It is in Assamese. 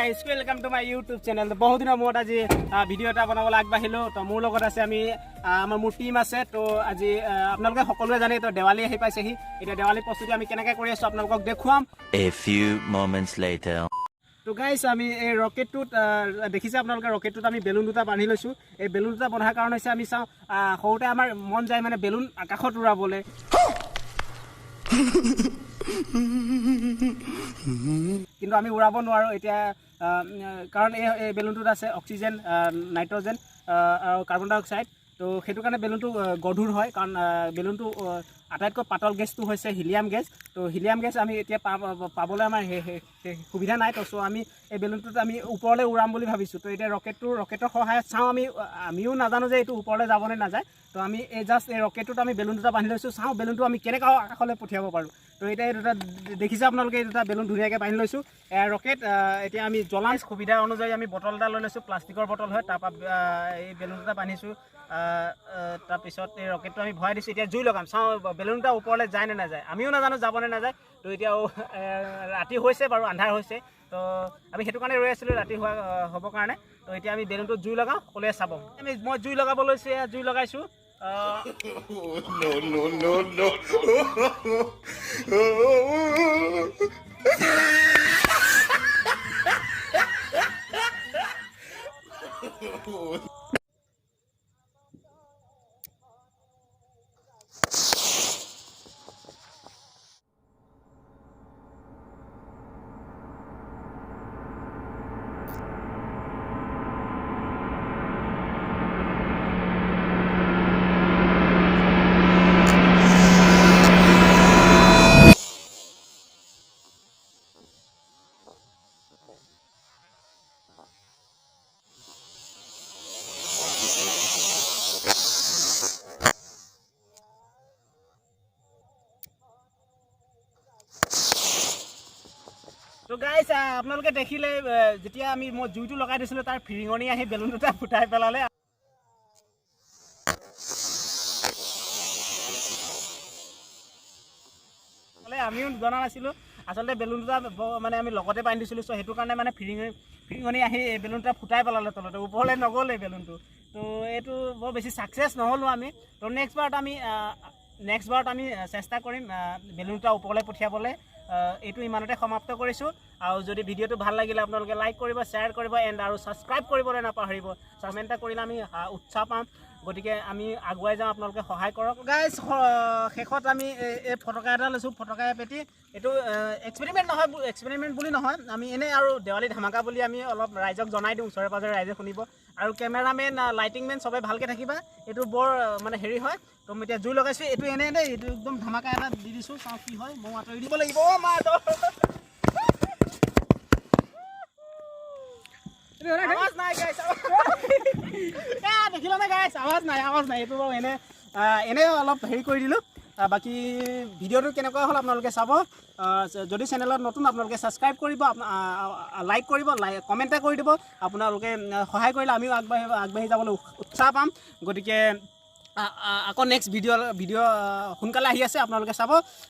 Guys, welcome to my YouTube channel. বহুত দিনৰ মূৰত আজি ভিডিঅ' এটা বনাবলৈ আগবাঢ়িলোঁ। তো মোৰ লগত আছে আমি আমাৰ মোৰ টীম আছে। তো আজি আপোনালোকে সকলোৱে জানে, তো দেৱালী আহি পাইছেহি। এতিয়া দেৱালী প্ৰস্তুতি আমি কেনেকৈ কৰি আছোঁ, আপোনালোকক দেখুৱাম। A few moments later. তো গাইজ, আমি এই ৰকেটটোত দেখিছে আপোনালোকে, ৰকেটটোত আমি বেলুন দুটা বান্ধি লৈছোঁ। এই বেলুন দুটা বন্ধাৰ কাৰণ হৈছে, আমি চাওঁ, সৰুতে আমাৰ মন যায় মানে বেলুন আকাশত উৰাবলৈ, কিন্তু আমি উৰাব নোৱাৰোঁ এতিয়া, কাৰণ এই বেলুনটোত আছে অক্সিজেন, নাইট্ৰজেন আৰু কাৰ্বন ডাই অক্সাইড। তো সেইটো কাৰণে বেলুনটো গধুৰ হয়, কাৰণ বেলুনটো আটাইতকৈ পাতল গেছটো হৈছে হিলিয়াম গেছ। তো হিলিয়াম গেছ আমি এতিয়া পাবলৈ আমাৰ সেই সুবিধা নাই। তো চ' আমি এই বেলুনটোত আমি ওপৰলৈ উৰাম বুলি ভাবিছোঁ। তো এতিয়া ৰকেটৰ সহায়ত চাওঁ আমি, আমিও নাজানো যে এইটো ওপৰলৈ যাবনে নাযায়। তো আমি এই জাষ্ট এই ৰকেটটোত আমি বেলুন দুটা বান্ধি লৈছোঁ, চাওঁ বেলুনটো আমি কেনেকুৱা আকাশলৈ পঠিয়াব পাৰোঁ। তো এতিয়া এই দুটা দেখিছে আপোনালোকে, এই দুটা বেলুন ধুনীয়াকৈ বান্ধি লৈছোঁ। এয়া ৰকেট, এতিয়া আমি জ্বলাম। সুবিধা অনুযায়ী আমি বটল এটা লৈ লৈছোঁ, প্লাষ্টিকৰ বটল হয়। তাৰপৰা এই বেলুন দুটা বান্ধিছোঁ, তাৰপিছত এই ৰকেটটো আমি ভৰাই দিছোঁ। এতিয়া জুই লগাম, চাওঁ বেলুন দুটা ওপৰলৈ যায় নে নাযায়। আমিও নাজানো যাব নে নাযায়। তো এতিয়া ৰাতি হৈছে বাৰু, আন্ধাৰ হৈছে, তো আমি সেইটো কাৰণে ৰৈ আছিলোঁ ৰাতি হোৱা হ'বৰ কাৰণে। তো এতিয়া আমি বেলুনটোত জুই লগাওঁ, সকলোৱে চাব। মই জুই লগাব লৈছোঁ, এয়া জুই লগাইছোঁ। No, no, no, no. তো গাইছ, আপোনালোকে দেখিলে, যেতিয়া মই জুইটো লগাই দিছিলোঁ, তাৰ ফিৰিঙনি আহি বেলুন দুটা ফুটাই পেলালে। আমিও জনা নাছিলোঁ আচলতে, বেলুন দুটা মানে আমি লগতে বান্ধি দিছিলোঁ। চ' সেইটো কাৰণে মানে ফিৰিঙনি আহি এই বেলুন দুটা ফুটাই পেলালে তলতে, ওপৰলৈ নগ'ল এই বেলুনটো। তো এইটো বৰ বেছি ছাকচেছ নহ'লোঁ আমি। তো নেক্সট বাৰত আমি চেষ্টা কৰিম বেলুন দুটা ওপৰলৈ পঠিয়াবলৈ। এইটো ইমানতে সমাপ্ত কৰিছোঁ। আৰু যদি ভিডিঅ'টো ভাল লাগিলে, আপোনালোকে লাইক কৰিব, শ্বেয়াৰ কৰিব এণ্ড আৰু ছাবস্ক্ৰাইব কৰিবলৈ নাপাহৰিব। কমেণ্ট এটা কৰিলে আমি উৎসাহ পাম, গতিকে আমি আগুৱাই যাওঁ, আপোনালোকে সহায় কৰক। গাইজ, শেষত আমি এই ফটকা এটা লৈছোঁ, ফটকা এপেটি। এইটো এক্সপেৰিমেণ্ট নহয়, এক্সপেৰিমেণ্ট বুলি নহয়, আমি এনেই আৰু দেৱালী ধামাকা বুলি আমি অলপ ৰাইজক জনাই দিওঁ, ওচৰে পাঁজৰে ৰাইজে শুনিব। আৰু কেমেৰামেন, লাইটিংমেন চবে ভালকৈ থাকিবা, এইটো বৰ মানে হেৰি হয়। তো মই এতিয়া জুই লগাইছোঁ, এইটো এনেই দেই, এইটো একদম ধামাকা এটা দি দিছোঁ, চাওঁ কি হয়। মই আঁতৰি দিব লাগিব। অ' মা, আৱাজ নাই গাইছ, দেখিলা নে গাইছ? আৱাজ নাই, আৱাজ নাই। এইটো বাৰু এনে অলপ হেৰি কৰি দিলোঁ। বাকী ভিডিঅ'টো কেনেকুৱা হ'ল আপোনালোকে চাব। যদি চেনেলত নতুন, আপোনালোকে ছাবস্ক্ৰাইব কৰিব, লাইক কৰিব, কমেণ্ট এটা কৰি দিব। আপোনালোকে সহায় কৰিলে আমিও আগবাঢ়ি যাবলৈ উৎসাহ পাম। গতিকে আকৌ নেক্সট ভিডিঅ' সোনকালে আহি আছে, আপোনালোকে চাব।